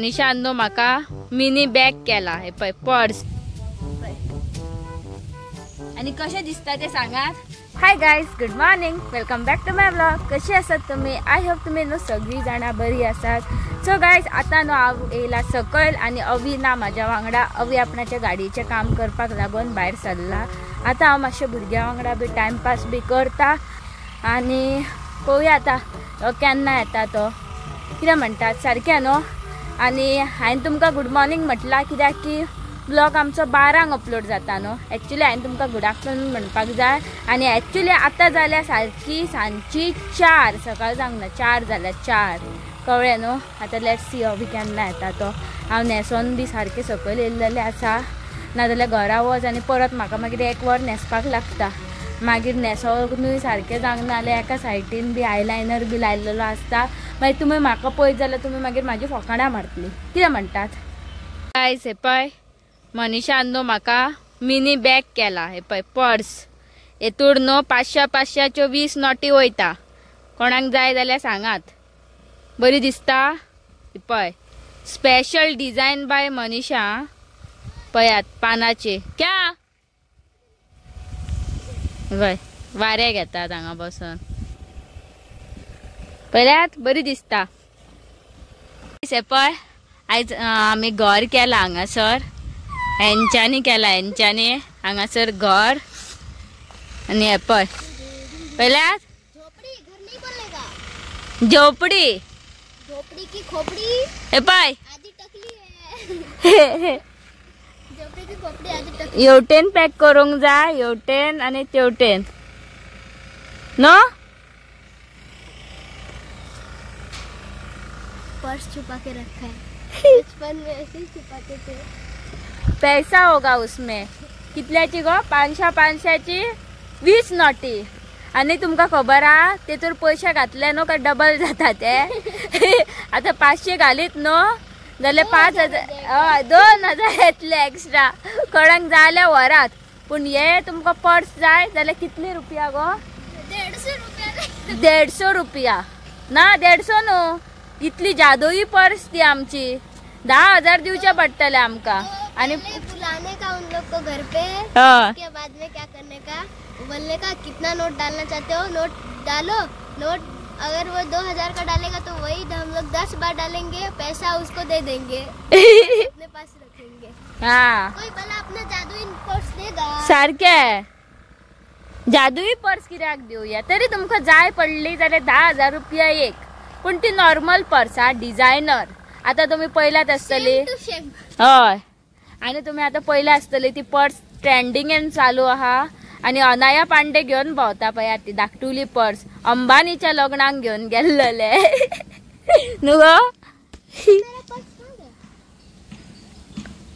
मनीषान न्हू म्हाका mini bag केला, हे पळय पर्स. आनी कशें दिसता तें सांगात. Hi guys, good morning, welcome back to my vlog. कशी आसात तुमी? I hope तुमी न्हू सगळीं जाणां बरी आसात. सो गायज, आतां न्हू हांव येयला सकयल आनी अवी ना म्हाज्या वांगडा. अवी आपणाच्या गाडयेचें काम करपाक लागून भायर सरला. आतां हांव मातशें भुरग्यां वांगडा बी टायमपास बी करता आनी पळोवया आतां तो केन्ना येता तो. कितें म्हणटात सारकें न्हू? आनी हांवें तुमकां गुड मॉर्निंग म्हटलां कित्याक की ब्लॉग आमचो 12 अपलोड जाता न्हू. एक्चुली हांवें तुमकां गुड आफ्टरनून म्हणपाक जाय. आनी एक्चुली आतां जाल्या सारकी सांजची 4, सकाळ जावंक ना, 4 जाल्या, 4 कळ्ळें न्हू. आतां let's see अवी केन्ना येता तो. हांव न्हेसोन बी सारकें सकयल येयल्लेलें आसा, नाजाल्यार घरा वच आनी परत म्हाका मागीर 1 वर न्हेसपाक लागता. मागीर न्हेसोनूय सारकें जावंक ना जाल्यार एका सायडीन बी आयलायनर बी लायलेलो आसता. मागीर तुमी म्हाका पळयत जाल्यार तुमी मागीर म्हाजी फकाणां मारतली. कितें म्हणटात गायज? हे पळय मनीषान न्हू म्हाका मिनी बॅग केला, हे पळय पर्स. हेतूर न्हू 500 500च्यो 20 नोटी वयता. कोणाक जाय जाल्यार सांगात. बरी दिसता पळय, स्पेशल डिझायन बाय मनीषा. पळयात पानाचे क्या वय वारे घेतात हांगा बसून. पळयात बरी दिसता. हे पळय आयज आमी घर केला हांगासर, हेंच्यांनी केला, हेंच्यांनी हांगासर घर. आनी हे पळय पळयात झोपडी, झोपडी की खोपडी. हे पळय आधी टकली है. झोपडी की खोपडी आधी टकली. येवटेन पॅक करूंक जाय, येवटेन आनी तेवटेन नो. पर्स छुपा के रखा है, बचपन में ऐसे ही छुपाते थे. पैसा होगा उसमें. कितल्याची गो? 500 500ची 20 नोटी. आनी तुमकां खबर आहा तेतूर पयशे घातले न्हू काय डबल जाता ते. आतां 500 घालीत न्हू जाल्यार 5000, हय 2000 येतले एक्स्ट्रा. कोणाक जाय जाल्यार व्हरात. पूण हे तुमकां पर्स जाय जाल्यार कितली रुपया गो? 150 रुपया. 150 रुपया ना, 150 न्हू, इतली जादूई पर्स ती आमची. 10,000 दिवचे पडटले आमकां. आणि बुलाने का उन लोग को घर पे, उसके बाद में क्या करने का, बोलने का कितना नोट डालना चाहते हो, नोट डालो. नोट अगर वो 2000 का डालेगा तो वही हम लोग 10 बार डालेंगे, पैसा उसको दे देंगे, अपने पास रखेंगे. हाँ, कोई भला अपना जादुई पर्स देगा. सारखे जादुई पर्स कित्याक दिवया? तरी तुमकां जाय पडली जाल्यार 10,000 रुपया एक. पूण ती नॉर्मल पर्स हा, डिझायनर. आतां तुमी पळयल्यात आसतली. हय, आनी तुमी आतां पळयल्या आसतली ती पर्स ट्रेंडिंगेन चालू आहा. आनी अनाया पांडे घेवन भोंवता पळयात ती धाकटुली पर्स, अंबानीच्या लग्नाक घेवन गेल्लेले न्हू गो.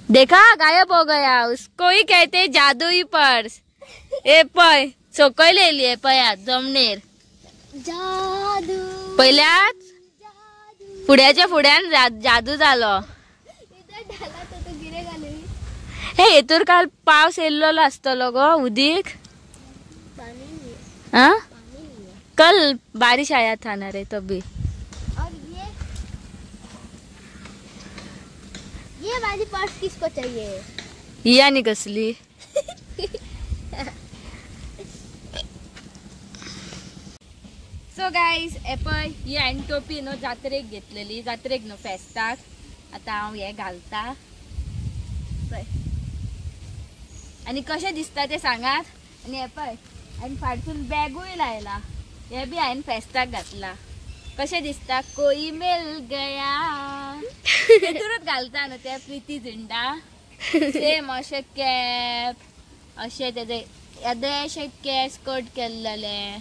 देखा गायब हो गया, उसको ही कहते जादुई पर्स. ए पळय सकयल येयली, हे पळयात जमनीर जादू. पळयल्यात फुड्याच्या फुड्यान जादू जालो. हे हेतूर काल पावस येयल्लो आसतलो गो, उदीक. हाँ, कल बारिश आया था ना रे तभी. और ये वाली पर्स किसको चाहिए? ही आनी कसली? सो गायज, हे पळय ही हांवें टोपी न्हू जात्रेक घेतलेली, जात्रेक न्हू फेस्ताक. आतां हांव हे घालता पळय आनी कशें दिसता तें सांगात. आनी हे पळय हांवें फाटसून बॅगूय लायला, हे बी हांवें फेस्ताक घातला. कशें दिसता? कोई मिल गया. तेतूरच घालता न्हू ते प्रिती झिंडा सेम अशें कॅप, अशें तेजे येदे अशें केस कट केल्लेले.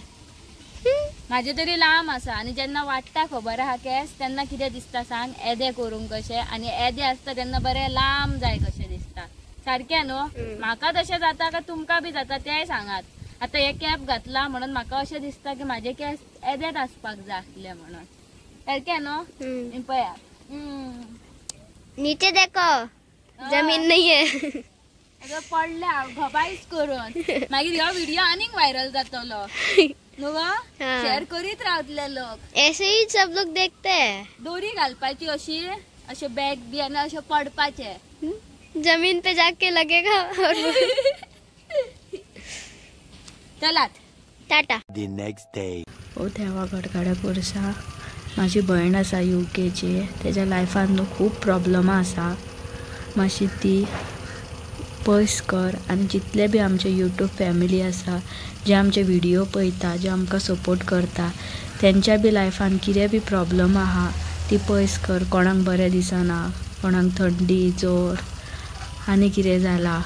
म्हाजे तरी लांब आसा. आनी जेन्ना वाडटा खबर आहा केस तेन्ना कितें दिसता सांग, येदे करूंक कशें. आनी येदे आसता तेन्ना बरें लांब जाय कशें दिसता. सारकें न्हू? म्हाका तशें जाता काय तुमकां बी जाता तेंय सांगात. आतां हे कॅप घातला म्हणून म्हाका अशें दिसता की म्हाजे केस येदेच आसपाक जाय आसले म्हणून. सारकें न्हू? पळयात नीचे देखो, जमीन नहीं है. पडल्या घबायच करून मागीर ह्यो व्हिडिओ आनीक व्हायरल जातलो न्हू गो. शेअर करीत रावतले लोक. ऐसे ही सब लोग देखते हैं. दोरी घालपाची अशी अशें बॅग बी आनी अशें पडपाचें जमीन पे जाके लगेगा और चलात टाटा. The next day. ओ देवा गडगाड्या पुरसा, म्हाजी भयण आसा युकेची, तेज्या लायफान न्हू खूब प्रॉब्लमां आसा, मातशी ती पयस कर. आनी जितले बी आमचे यूट्यूब फॅमिली आसा जे आमचे व्हिडियो पळयता, जे आमकां सपोर्ट करता, तेंच्या बी लायफान कितें बी प्रॉब्लम आहा ती पयस कर. कोणाक बरें दिसना, कोणाक थंडी जोर आनी कितें जाला,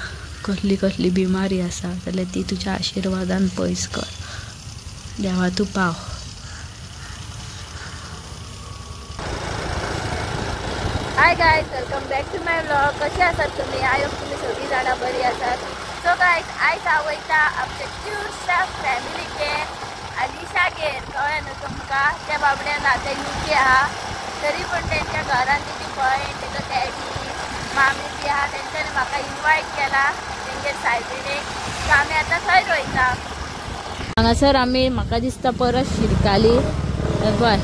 कसली कसली बिमारी आसा जाल्यार ती तुज्या आशिर्वादान पयस कर. देवा तूं पाव. Hi guys, welcome back to my vlog. कशे आसात तुमी? I hope तुमी सगळीं जाणां बरी आसात. सो गायज, आयज हांव वयता आमच्या क्यूटच्या फॅमिलीगेर, आलिशागेर. कळ्ळें न्हू तुमकां? त्या बाबड्यान आतां युके आहा, तरी पूण तेंच्या घरान तेजी भयण, तेजो डॅडी, मामी बी आहा, तेंच्यांनी म्हाका इनवायट केला तेंगेर सायबिणीक. सो आमी आतां थंयच वयता. हांगासर आमी म्हाका दिसता परत शिरकाली. पळय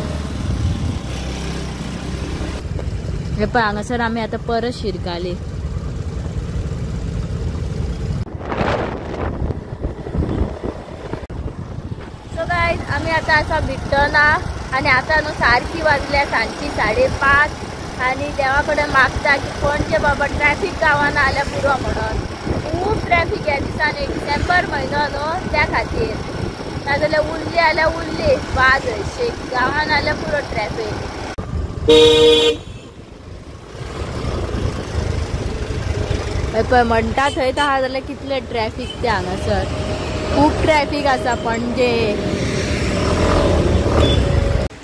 हे पळय, हांगासर आमी आतां परत शिरकाली. सो गायज, आमी आतां आसा बिट्टना आनी आतां न्हू सारकी वाजल्या सांजची 5:30. आनी देवा कडेन मागता की पणजे बाबा ट्रॅफीक गावाना आल्या पुरो म्हणून. खूब ट्रॅफीक ह्या दिसांनी, डिसेंबर म्हयनो न्हू त्या खातीर, नाजाल्यार उरली जाल्यार उरली वाज हरशी, गांवान आल्या पुरो ट्रॅफीक. पळय म्हणटा थंय आहा जाल्यार कितलें ट्रॅफीक तें हांगासर, खूब ट्रॅफीक आसा पणजे.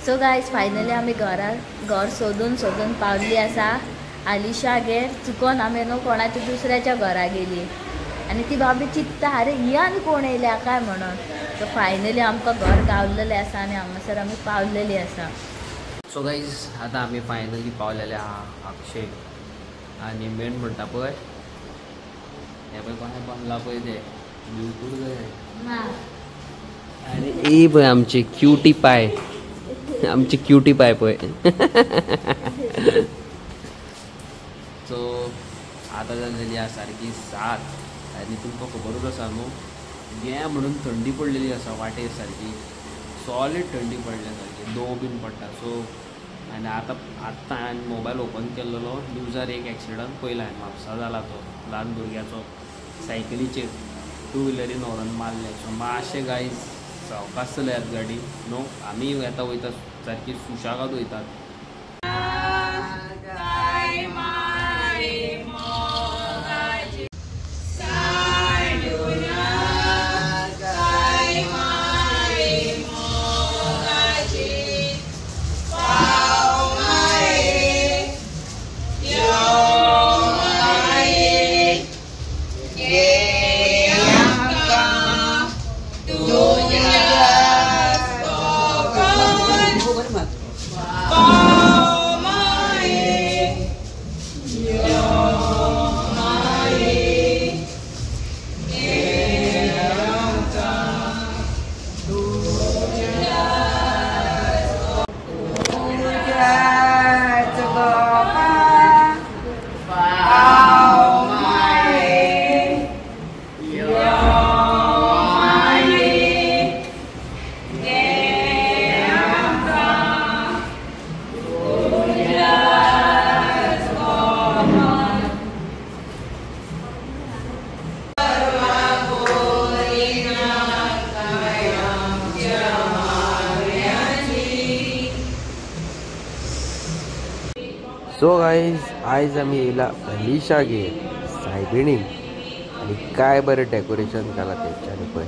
सो गायज, फायनली आमी घर सोदून सोदून पावल्ली आसा आलिशागेर. चुकोन आमी न्हू कोणाच्या दुसऱ्याच्या घरा गेली आनी ती बाबी चिंत्ता अरे ही आनी कोण येयल्या काय म्हणून. सो फायनली आमकां घर गावलेलें आसा आनी हांगासर आमी पावलेली आसा. सो गायज, आतां आमी फायनली पावलेले आहा आगशे. आनी मेन म्हणटा पळय हें पळय कोणें बांदलां पळय तें भिवकूर कशें. आनी ए पळय आमची क्युटी पाय, आमची क्युटी पाय पळय. सो आतां जाल्लेली आसा सारकी 7 आनी तुमकां खबरूच आसा न्हू गे म्हणून थंडी पडलेली आसा वाटेर, सारकी सॉलीड थंडी पडल्या सारकी, दव बीन पडटा. सो आनी आतां आत्तां हांवें मोबायल ओपन केल्लो, न्यूजार एक एक्सिडंट पयला हांवें, म्हापसा जाला तो ल्हान भुरग्याचो, सायकलीचेर टू व्हिलरीन व्हरोन मारलें. सो मातशें गायज सावकाश चलयात गाडी न्हू, आमी येता वयता सारकी सुशेगाद वयतात. सो गायज, आयज आमी येयला अलिशागेर सायबिणीन. आनी काय बरें डेकोरेशन केलां तेंच्यांनी पळय,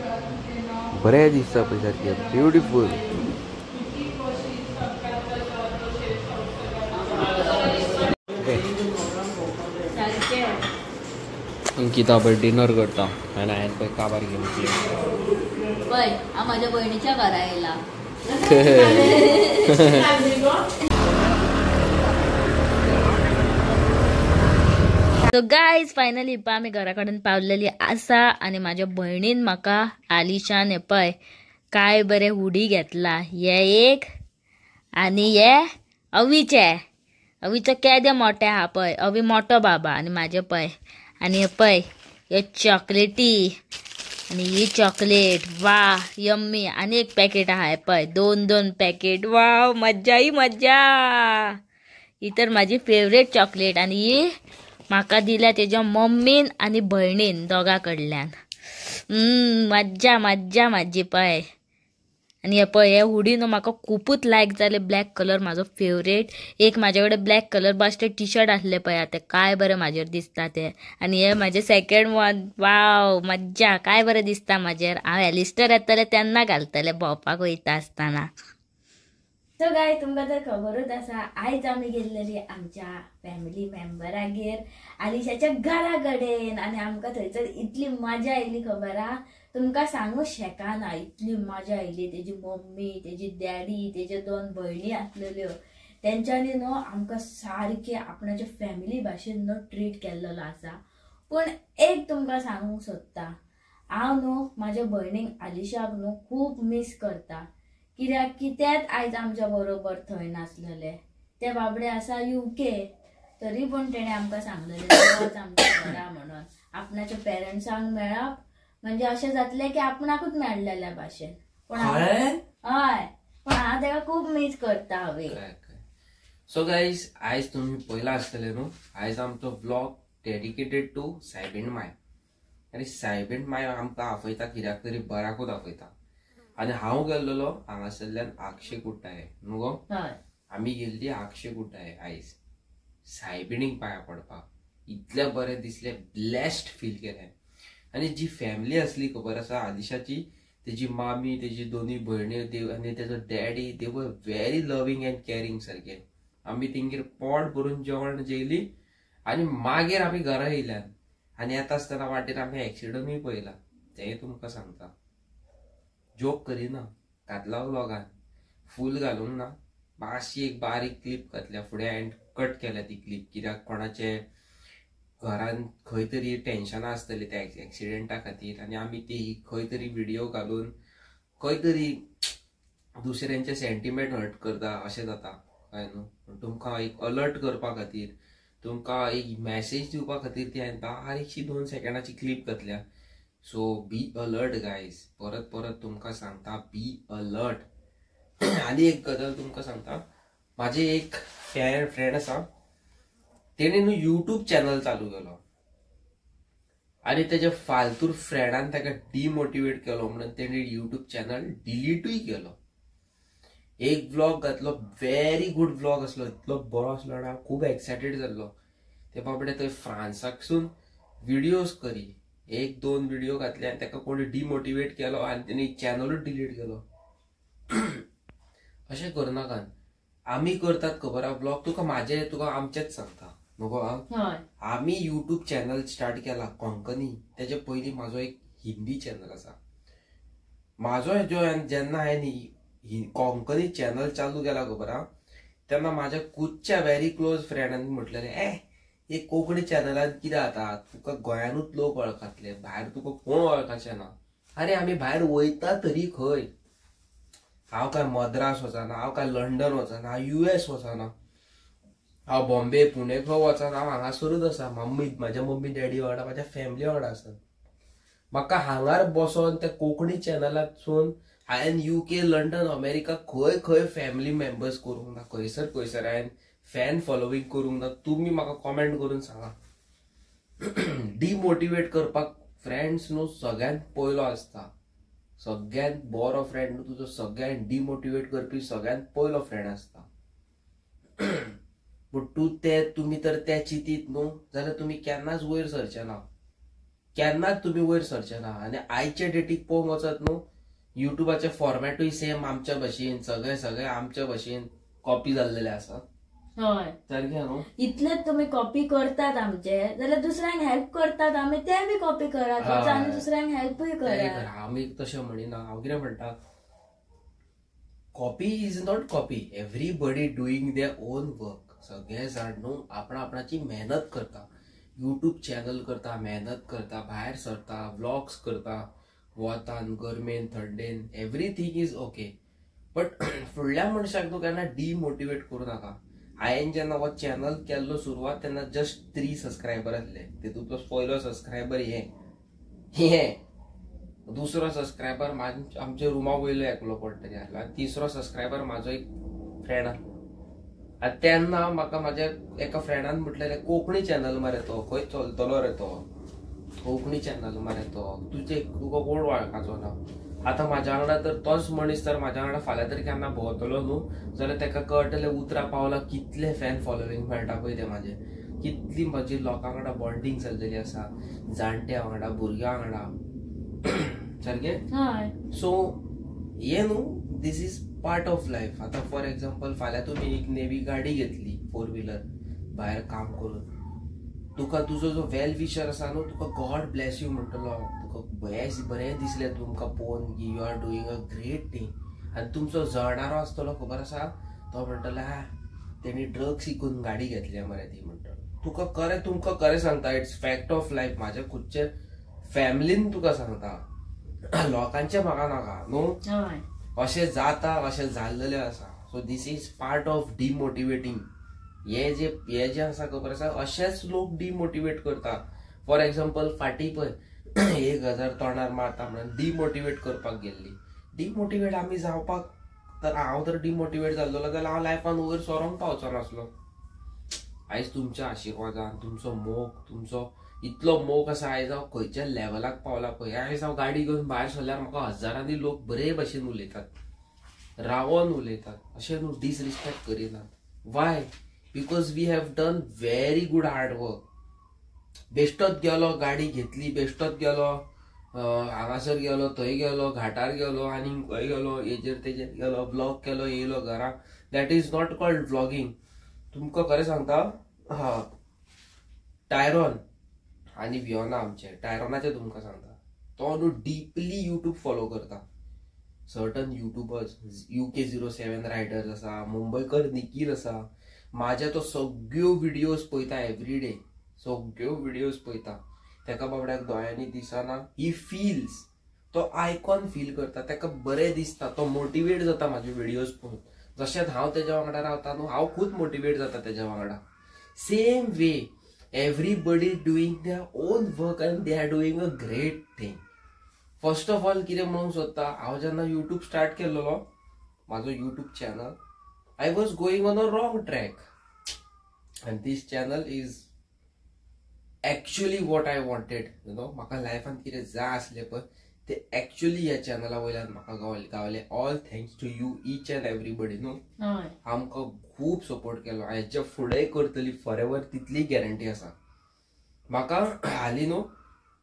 बरें दिसता पळय सारकें ब्युटिफूल. अंकिता पळय डिनर करता आनी हांवें पळय काबार घेवन पळय हांव म्हाज्या भयणीच्या घरा येयला. सो गायज, फायनली पळय आमी घरा कडेन पावलेली आसा आनी म्हाज्या भयणीन म्हाका आलिशान पळय काय बरें हुडी घेतला, हे एक आनी हे अवीचे. अवीचो केदे मोठे आहा पळय, अवी मोठो बाबा आनी म्हाजे पळय. आनी हे पळय हे चॉकलेटी आनी ही चॉकलेट, वा यम्मी. आनी एक पॅकेट आहा पळय, दोन दोन पॅकेट, वाव मज्जा ही मज्जा. ही तर म्हाजी फेवरेट चॉकलेट आनी ही म्हाका दिल्या तेज्या मम्मीन आनी भयणीन दोगां कडल्यान. मज्जा मज्जा म्हाजी पळय. आनी हे पळय हे हुडी न्हू म्हाका खुपूच लायक जाले, ब्लॅक कलर म्हाजो फेवरेट. एक म्हाजे कडेन ब्लॅक कलर बाश्टे टी शर्ट आसले पळय, आतां काय बरें म्हाजेर दिसता ते. आनी हे म्हाजे सेकेंड वन, वाव मज्जा काय बरें दिसता म्हाजेर. हांव एलिस्टर येतलें तेन्ना घालतलें भोंवपाक वयता आसतना. सो गाय तुमकां तर खबरूच आसा, आयज आमी गेल्लेली आमच्या फॅमिली मेंबरागेर आलिशाच्या घरा कडेन आनी आमकां थंयसर इतली मजा आयली खबर आहा, तुमकां सांगू शकना इतली मजा आयली. तेजी मम्मी, तेजी डॅडी, तेज्यो दोन भयणी आसलेल्यो, तेंच्यांनी न्हू आमकां सारकें आपणाच्या फॅमिली भाशेन न्हू ट्रीट केल्लेलो आसा. पूण एक तुमकां सांगूंक सोदता, हांव न्हू म्हाज्या भयणीक आलिशाक न्हू खूब मीस करता, कित्याक की तेच आयज आमच्या बरोबर थंय नासलेले. ते बाबडे आसा UK, तरी पूण तेणें आमकां सांगलेलें वच आमच्या घरा म्हणून. आपणाच्या पेरंट्सांक मेळप म्हणजे अशें जातलें की आपणाकूच मेळलेल्या भाशेन. पूण हय, पूण हांव तेका खूब मीस करता हांवें. सो गायज आयज तुमी पयला आसतले न्हू, आयज आमचो व्लॉग डेडिकेटेड टू सायबीण माय. आनी सायबीण माय आमकां आपयता कित्याक तरी बराकूच आपयता. आनी हांव गेल्लेलो हांगासरल्यान आगशे कुट्टाये न्हू गो, आमी गेल्ली आगशे कुट्टाये आयज सायबिणीक पांया पडपाक. इतलें बरें दिसलें, ब्लेस्ड फील केलें. आनी जी फॅमिली आसली खबर आसा आलिशाची, तेजी मामी, तेजी दोनूय भयण्यो आनी तेजो daddy, they were very loving and caring सारके. आमी तेंगेर पोट भरून जेवण जेयली आनी मागीर आमी घरा येयल्यान. आनी येता आसतना वाटेर आमी एक्सिडंटूय पळयला, तेंय तुमकां सांगता. जोक करिना, घातला व्लॉगान फूल घालूंक ना, मातशी एक बारीक क्लिप घातल्या फुडें हांवें कट केल्या ती क्लिप, कित्याक कोणाचे घरान खंय तरी टेन्शनां आसतली त्या एक्सिडेंटा खातीर आनी आमी ती खंय तरी व्हिडियो घालून खंय तरी दुसऱ्यांचे सेंटिमेंट हर्ट करता अशें जाता, कळ्ळें न्हू. पूण तुमकां एक अलर्ट करपा खातीर, तुमकां एक मॅसेज दिवपा खातीर ती हांवें बारीकशी 2 सेकंडाची क्लिप घातल्या. सो बी अलर्ट गायज, परत परत तुमकां सांगता, बी अलर्ट. आनी एक गजाल तुमकां सांगता, म्हाजे एक फ्रेंड आसा, तेणे न्हू यूट्यूब चॅनल चालू केलो आनी तेज्या फालतूर फ्रेंडान ताका डिमोटिवेट केलो म्हणून तेणे यूट्यूब चॅनल डिलीटूय केलो. एक व्लॉग घातलो, व्हेरी गूड व्लॉग आसलो, इतलो बरो आसलो आनी हांव खूब एक्सायटेड जाल्लो. ते बाबडे थंय फ्रांसाकसून व्हिडियोज करी, 1-2 व्हिडिओ घातले आनी ताका कोणी डिमोटिवेट केलो आनी तेणी चॅनलूच डिलीट केलो. अशें करनाकात. आमी करतात खबर आहा व्लॉग, तुका म्हाजे तुका आमचेच सांगता न्हू गो. आमी यूट्यूब चॅनल स्टार्ट केला कोंकणी, तेजे पयलीं म्हाजो एक हिंदी चॅनल आसा. म्हाजो जो जेन्ना हांवें कोंकणी चॅनल चालू केला खबर आहा, तेन्ना म्हाज्या खुदच्या व्हेरी क्लोज फ्रेंडांनी म्हटलेलें, ए हे कोंकणी चॅनलान कितें जाता, तुका गोंयानूच लोक वळखतले, भायर तुका कोण वळखाचे ना. अरे आमी भायर वयता तरी खंय, हांव काय मद्रास वचना, हांव काय लंडन वचना, हांव US वचना, हांव बॉम्बे पुणे खंय वचना, हांव हांगासरूच आसा. मम्मी, म्हाज्या मम्मी डॅडी वांगडा, म्हाज्या फॅमिली वांगडा आसात. म्हाका हांगार बसोन त्या कोंकणी चॅनलांतसून हांवें UK, London, America खंय खंय फॅमिली मेंबर्स करूंक ना, खंयसर खंयसर हांवें फॅन फॉलोवींग करूंक ना. तुमी म्हाका कॉमेंट करून सांगा. डिमोटिवेट करपाक फ्रेंड्स न्हू सगळ्यांत पयलो आसता, सगळ्यांत बरो फ्रेंड न्हू तुजो, सगळ्यांत डिमोटिवेट करपी सगळ्यांत पयलो फ्रेंड आसता. पूण तूं ते तुमी तर ते चिंतीत न्हू जाल्यार तुमी केन्नाच वयर सरचे ना, केन्नाच तुमी वयर सरचे ना. आनी आयचे डेटीक पळोवंक वचत न्हू, युट्यूबाचे फॉर्मेटूय सेम आमच्या भशेन, सगळे सगळे आमच्या भशेन कॉपी जाल्लेले आसा. हय सारकें न्हू. इतलेच तुमी कॉपी करतात आमचे, जाल्यार दुसऱ्यांक हेल्प करतात आमी, ते बी कॉपी करात आनी दुसऱ्यांक हेल्पूय करात. आमी तशें म्हणिना, हांव कितें म्हणटा, copy is not copy, everybody doing their own work. सगळे जाण न्हू आपणा आपणाची मेहनत करता, यूट्यूब चॅनल करता, मेहनत करता, भायर सरता, व्लॉग्स करता, वतान, गरमेन, थंडेन, एवरीथींग is okay. But फुडल्या मनशाक तूं केन्ना डिमोटिवेट करूं नाका. हांवें जेन्ना हो चॅनल केल्लो सुरवात तेन्ना जस्ट 3 सबस्क्रायबर आसले. तितूंतलो पयलो सबस्क्रायबर हे हे दुसरो सबस्क्रायबर आमच्या रुमा वयलो एकलो कोण तरी आसलो आनी तिसरो सबस्क्रायबर म्हाजो एक फ्रेंड आसलो. आनी तेन्ना म्हाका म्हाज्या एका फ्रेंडान म्हटलें कोंकणी चॅनल मरे तो, खंय चलतलो रे तो कोंकणी चॅनल मरे तो, तुजे तुका कोण वळखाचो ना. आतां म्हाज्या वांगडा तर तोच मनीस तर म्हाज्या वांगडा फाल्यां तरी केन्ना भोंवतलो न्हू जाल्यार ताका कळटलें उतरां पावलां कितले फॅन फॉलोवींग मेळटा पळय ते म्हाजे, कितली म्हजी लोकां वांगडा बॉन्डींग चललेली आसा, जाणट्या वांगडा भुरग्यां वांगडा सारकें. सो हे न्हू this is part of life. आतां फॉर एग्जाम्पल फाल्यां तुमी एक नेवी गाडी घेतली 4 व्हिलर भायर काम करून, तुका तुजो जो वेल विशर आसा न्हू तुका गॉड ब्लेस you म्हणटलो, तुका बरें दिसलें तुमकां पळोवन की you are doing a great thing. आनी तुमचो जळणारो आसतलो खबर आसा तो म्हणटलो हा तेणी ड्रग्स विकून गाडी घेतल्या मरे ती म्हणटलो. तुका खरें तुमकां खरें सांगता, it's fact of life. म्हाज्या खुदचे फॅमिलीन तुका सांगता, लोकांचें म्हाका नाका न्हू, अशें जाता अशें जाल्लेलें आसा. So this is part of demotivating. हे जे आसा खबर आसा अशेच लोक डिमोटिवेट करता. फॉर एग्जाम्पल फाटीं पळय 1000 तोंडार मारता म्हणून डिमोटिवेट करपाक गेल्ली. डिमोटिवेट आमी जावपाक तर हांव तर डिमोटिवेट जाल्लो जाल्यार हांव लायफान वयर सरोंक पावचो नासलो. आयज तुमच्या आशिर्वादान तुमचो मोग, तुमचो इतलो मोग आसा आयज हांव खंयच्या लेवलाक पावला पळय. आयज हांव गाडी घेवन भायर सरल्यार म्हाका हजारांनी लोक बरे भशेन उलयतात, रावोन उलयतात, अशें न्हू डिसरिस्पेक्ट करिनात. Why? Because we have done very good hard work. बेश्टोच गेलो गाडी घेतली, बेश्टोच गेलो हांगासर गेलो थंय गेलो घाटार गेलो आनी खंय गेलो हेजेर तेजेर गेलो ब्लॉग केलो येयलो घरा. That is not called vlogging. तुमकां खरें सांगता, हा टायरॉन आनी वियोना आमचे टायरॉनाचें तुमकां सांगता, तो न्हू डिपली युट्यूब फॉलो करता. सर्टन युट्यूबर्स UK07 Riders आसा, मुंबयकर निकील आसा, म्हाज्या तो सगळ्यो विडियोज पळयता एवरी डे, सगळ्यो विडियोज पळयता. तेका बाबड्याक दोळ्यांनी दिसना, ही फील्स, तो आयकॉन फील करता, तेका बरें दिसता, तो मोटिवेट जाता म्हाजे विडियोज पळोवन. जशेंच हांव तेज्या वांगडा रावता न्हू हांव खूब मोटिवेट जाता तेज्या वांगडा. Same way everybody doing their own work and they are doing a great thing. First of all कितें म्हणूंक सोदता, हांव जेन्ना युट्यूब स्टार्ट केल्लो म्हाजो YouTube channel, I was going on a wrong track and this channel is actually what I wanted. You know म्हाका लायफान कितें जाय आसलें पळय ते एक्चुअली ह्या चॅनला वयल्यान म्हाका गावलें. All thanks to you each and everybody न्हू, आमकां खूब सपोर्ट केलो. हेच्या फुडें करतली फॉर एवर तितली गॅरंटी आसा म्हाका. हालीं न्हू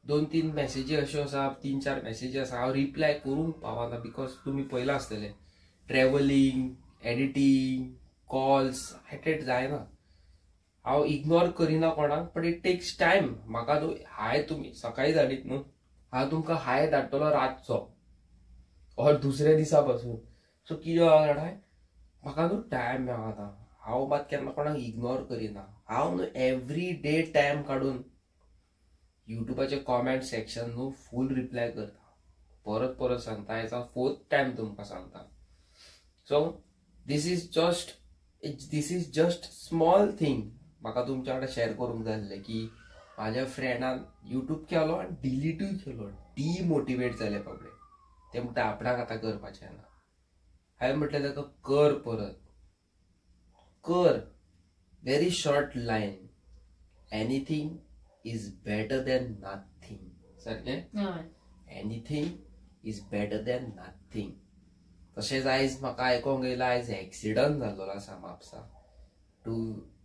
2-3 मॅसेजी अश्यो आसा, 3-4 मॅसेजी आसा, हांव रिप्लाय करूंक पावना because तुमी पळयलां आसतलें ट्रॅवलिंग, एडिटींग, कॉल्स हेटेड जायना. हांव इग्नोर करिना कोणाक, but it takes time. म्हाका न्हू हाय तुमी सकाळीं धाडीत न्हू, हांव तुमकां हाय धाडटलो रातचो ऑर दुसऱ्या दिसा पासून. सो कितें जाणा म्हाका न्हू टायम मेळना. हांव मात केन्ना कोणाक इग्नोर करिना. हांव न्हू एवरी डे टायम काडून युट्यूबाचे कॉमेंट सेक्शन न्हू फूल रिप्लाय करता. परत परत सांगता, आयज हांव 4th time तुमकां सांगता. So this is just small thing म्हाका तुमच्या वांगडा शेअर करूंक जाय आसलें की म्हाज्या फ्रेंडान युट्यूब केलो आनी डिलीटूय केलो. डिमोटिवेट जाले बाबडे, ते म्हणटा आपणाक आतां करपाचें ना. हांवें म्हटलें ताका कर, परत कर. Very short line, anything is better than nothing. सारकें, anything is better than nothing. तशेंच आयज म्हाका आयकोंक येयलां, आयज एक्सिडंट जाल्लो आसा म्हापसा,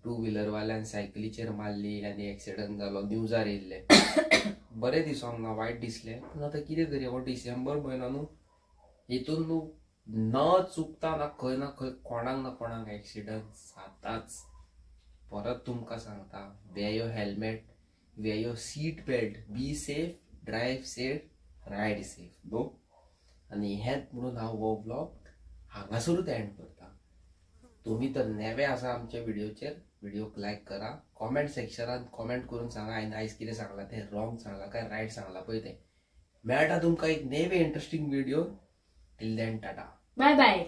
टू व्हिलरवाल्यान सायकलीचेर मारली आनी एक्सिडंट जालो, न्यूजार येयल्ले. बरें दिसोंक ना, वायट दिसलें, पूण आतां कितें करया. हो डिसेंबर म्हयनो न्हू, हितून न्हू न चुकता ना खंय ना खंय कोणाक ना कोणाक एक्सिडंट जाताच. परत तुमकां सांगता, wear your helmet, wear your seat belt, be safe, drive safe, ride safe. न्हू आनी हेंच म्हणून हांव हो व्लॉग हांगासरूच एंड करता. तुमी तर नवे आसा आमच्या व्हिडिओचेर, व्हिडिओक लायक करा, कॉमेंट सेक्शनान कॉमेंट करून सांगा हांवें आयज कितें सांगलां तें रॉंग सांगलां काय रायट सांगलां पळय तें. मेळटा तुमकां एक नवे interesting video. Till then tata, bye bye.